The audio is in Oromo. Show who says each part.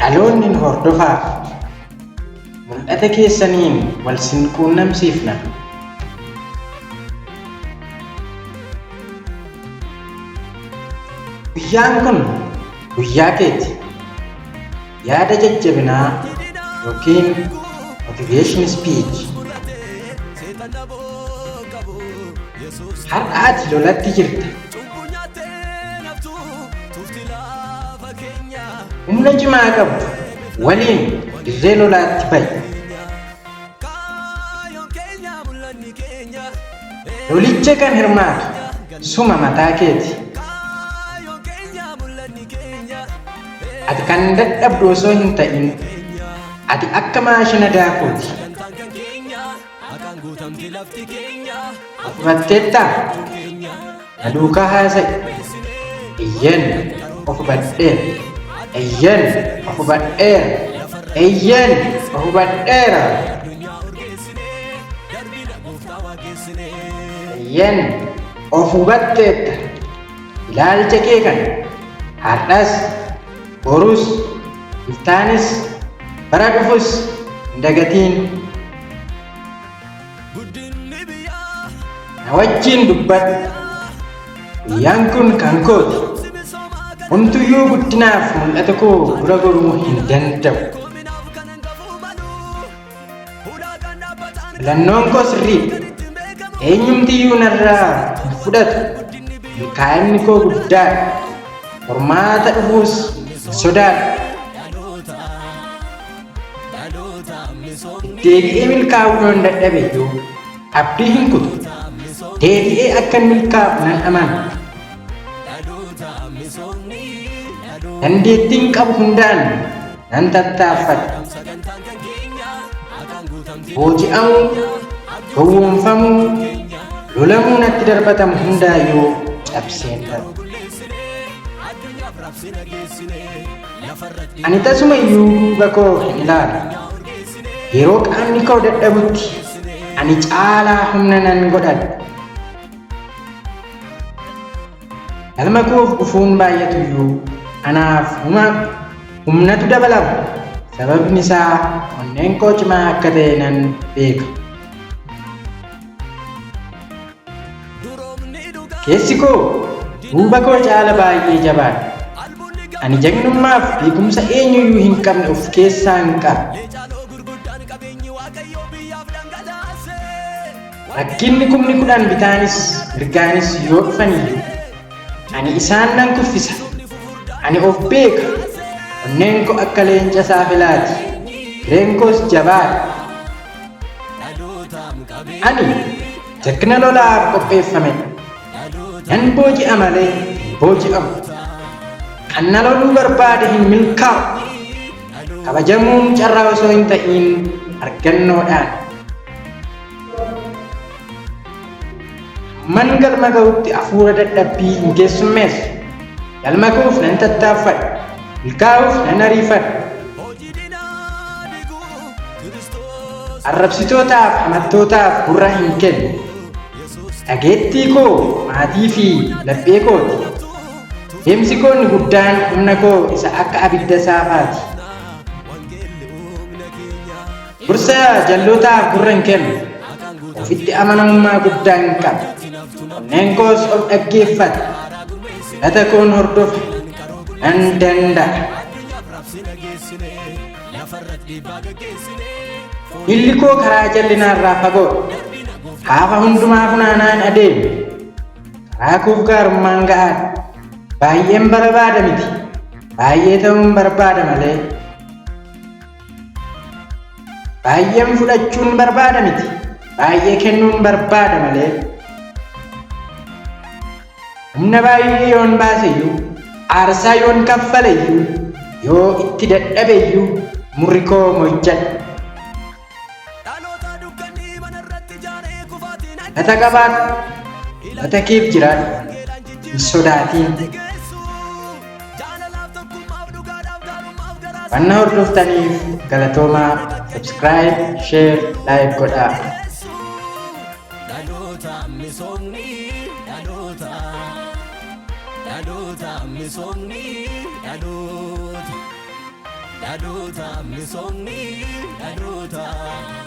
Speaker 1: Dhaloonni nu hordofaa. Mul'ata keessaniin wal sin quunnamsiifna. Guyyaan kun guyyaa keeti. Yaada jajjabinaa yookiin motivation speech. Har'a ati lolatti jirta. Humna cimaa qabdu waliin dirree lolaatti ba'i. Lolicha kan hirmaatu suma mataa keeti. Ati kan dadhabdu osoo hin ta'in ati akka maashina daakuuti. Of hubatteettaa? Na duukaa haasa'i. Eyyeen, of hubadheera. Eyyeen, of hubadheera. Eyyeen, of hubadheera. Eyyeen, of hubatteetta. Ilaalcha kee kana har'as, borus, iftaanis, bara dhufus hin dagatiin. Na wajjin dubbadhu. Guyyaan kun kan kooti. Homtuyyuu guddinaaf mul'ata koo dura goruu hin danda'u. Filannoon koo sirriidha. Eenyumtiyyuu narraa hin fudhatu. Milkaa'inni koo guddaadha. Qormaata dhufuus hin sodaadhu. Deebi'ee milkaa'uu yoon dadhabe iyyuu abdii hin kutu. Deebi'ee akkan milkaa'u nan amana. Dandeettiin qabu hundaan nan tattaaffadha. Booji'amuu, gowwoomfamuu, lolamuu natti darbatamu hundaayyuu cabseen darba. Ani tasuma iyyuu duuba koo hin ilaalu. Yeroo qaamni koo dadhabutti ani caalaa humna nan godhadha. Galma koof gufuun baay'atu iyyuu anaaf humnatu dabalama. Sababni isaa onneen koo cimaa akka ta'e nan beeka. Keessi koo duuba koo caala baay'ee jabaadha. Ani jagnummaaf beekumsa eenyuyyuu hin qabne of keessaan qaba. Rakkinni kumni 10 bitaanis mirgaanis yoo dhufaniyyuu ani isaan nan kuffisa. Ani of beeka. Onneen koo akka leenca saafilaati. Irreen koos jabaadha. Ani jagna lolaaf qopheeffamedha. Nan booji'a malee hin booji'amu. Kan na loluu barbaade hin milkaa'u. Kabajamuun carraa osoo hin ta'iin argannoodhaan. Hamman galma ga'utti hafuura dadhabbii hin keessummeessu. Galma koof nan tattaaffadha. Milkaa'uuf nan ariifadha. Arrabsitootaaf hamattootaaf gurra hin kennu. Dhageettii koo maatii fi laphee kooti. Deemsi koo inni guddaan humna koo isa akka abidda saafaati. Gorsa jallootaaf gurra hin kennu. Ofitti amanamummaa guddaan qaba. Onneen koos of dhaggeeffata. Lata koon hordofa. Nan danda'a. Miilli koo karaa jal'inaarraa fagoodha. Haafa hundumaa funaanaan adeema. Karaa koof gaarummaan ga'aadha. Baay'een barbaada miti. Baay'ee ta'uun barbaada malee. Baay'een fudhachuun barbaada miti. Baay'ee kennuun barbaada malee. Humna baay'ee yoon baase iyyuu, aarsaa yoon kaffale iyyuu, yoo itti dadhabe iyyuu murri koo mo'ichadha. Lata qabaadhu, lata keef jiraadhu, hin sodaatiin. Waan na hordoftaniif galatoomaa, subscribe, share, like godhaa.
Speaker 2: Dhaloota misoomni dhaloota dhaloota misoomni dhaloota. Dhaloota misoomni dhaloota.